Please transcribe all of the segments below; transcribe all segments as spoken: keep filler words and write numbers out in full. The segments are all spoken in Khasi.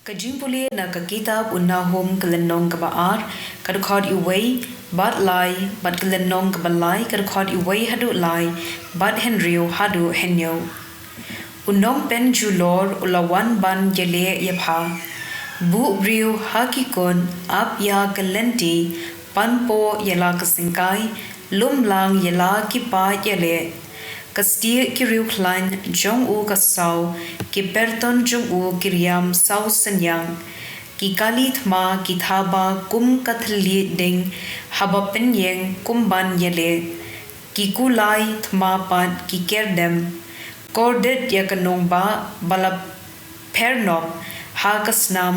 Ka jingpule na ka kitab u Nahum ka lynnong kaba ar, ka dkhot uwei bad lai, bad ka lynnong kaba lai, ka dkhot uwei haduh lai, bad hynriew haduh hynñiew. U nongpynjulor u la wan ban ïaleh ïa pha. Buh briew ha ki kot, ap ïa ka lynti, pan poh ïa la ka syngkai, lum lang ïa la ki paid ïaleh. Ka stieh ki riewkhlaiñ jong u ka saw, ki pyrthon jong u ki riam saw synñiang. Ki kali thma ki thaba kum ka thylliej ding, haba pynïeng kum ban ïaleh. Ki kulai thma pat ki kyrdem. Kordit ïa ka nongbah ba la pher noh ha ka snam,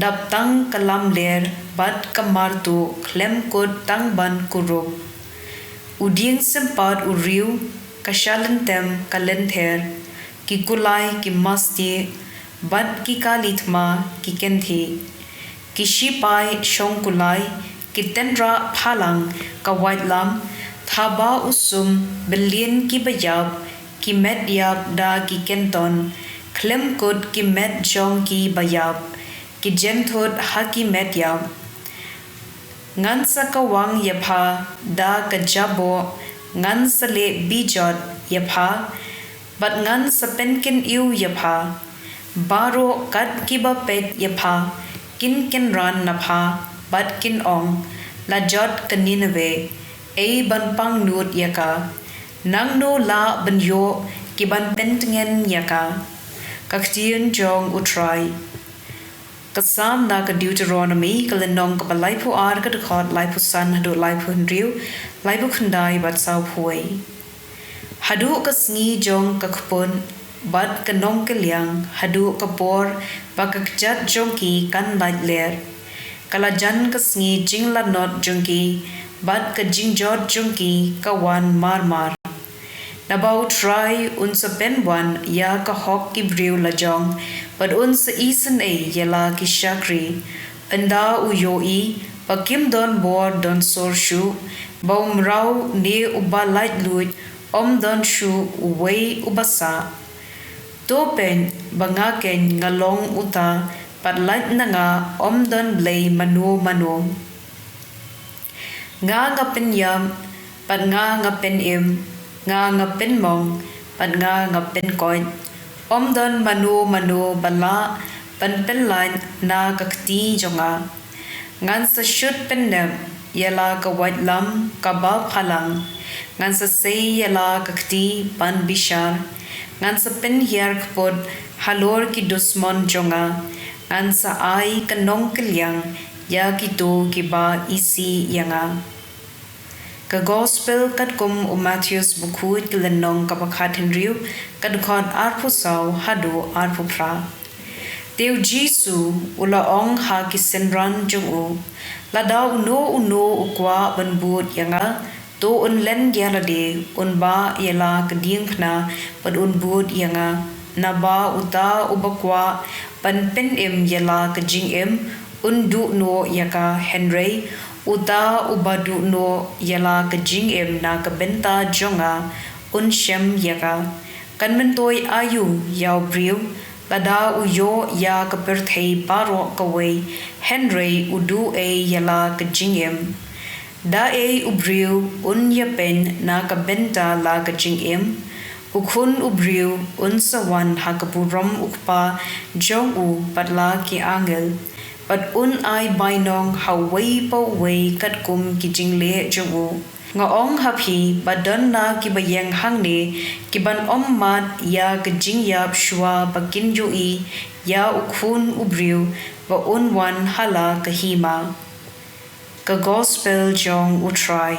dap tang ka lamler bad ka martuh, khlem kut tang ban kurup. U dieng sympat u riew, ka sha lyntem ka lynter, ki kulai ki masti, bad ki kali thma ki kynthih. Ki shipai shong kulai, ki tynrah phalang ka waitlam, thaba u sum, byllieng kiba ïap, ki met ïap da ki kynton, khlem kut ki met jong kiba ïap, ki jynthut ha ki met ïap. Ngan sa kawang ïa pha da ka jaboh, ngan sa leh bijot ïa pha, bad ngan sa pynkynñiew ïa pha. Baroh kat kiba peit ïa pha kin kynran na pha, bad kin ong, la jot ka Nineveh, ei ban pang nud ïa ka. Nangno lah ban ïoh ki ban pyntngen ïa ka? Ka ktien jong U Trai. Ka Salm na ka Deuteronomi, ka lynnong kaba laiphew ar, ka dkhot laiphew san haduh laiphew hynriew, laiphew khyndai bad sawphew wei. Haduh ka sngi jong ka kput bad ka nongkylliang, haduh ka por ba ka kjat jong ki kan lait ler. Ka la jan ka sngi jinglanot jong ki, bad ka jingjot jong ki ka wan mar mar. Naba U Trai un sa pynwan ïa ka hok ki briew lajong, bad un sa isynei ïa la ki shakri. Ynda u ïohi ba kim don bor don sor shuh, ba u mraw ne uba laitluid ym don shuh uwei uba sah. To peit ba nga keiñ nga long uta, bad lait na nga ym don blei mano mano. Nga nga pynïap, bad nga nga pynim, nga nga pynmong, bad nga nga pynkoit. Ym don mano mano ba lah ban pynlait na ka kti jong nga. Ngan sa shut pynnep ïa la ka waitlam kaba phalang. Ngan sa sei ïa la ka kti ban bishar. Ngan sa pynhiar kput halor ki dusmon jong nga. Ngan sa ai ka nongkylliang ïa kito kiba isih ïa nga. Ka Gospel katkum u Mathaios bakhuid, ka lynnong kaba khathynriew, ka dkhot arphew saw haduh arphew phra. Te u Jisu u la ong ha ki synran jong u, lada uno uno u kwah ban bud ïa nga, to un len ïa lade, un bah ïa la ka diengphna, bad un bud ïa nga. Naba uta uba kwah ban pynim ïa la ka jingim, un duh noh ïa ka, hynrei uta uba duh noh ïa la ka jingim na ka bynta jong nga, un shem ïa ka. Kan myntoi aïu ïa u briew, lada u ïoh ïa ka pyrthei baroh kawei, hynrei u duh ei ïa la ka jingim? Da ei u briew un ïapeiñ na ka bynta la ka jingim? U Khun u briew un sa wan ha ka burom u Kpa jong u bad la ki angel, bad un ai bainong ha uwei pa uwei katkum ki jingleh jong u. Nga ong ha phi ba don na kiba ïeng hangne kiban ym mad ïa ka jingïap shuwa ba kin ïohi ïa u Khun u briew ba un wan ha la ka hima. Ka Gospel jong U Trai.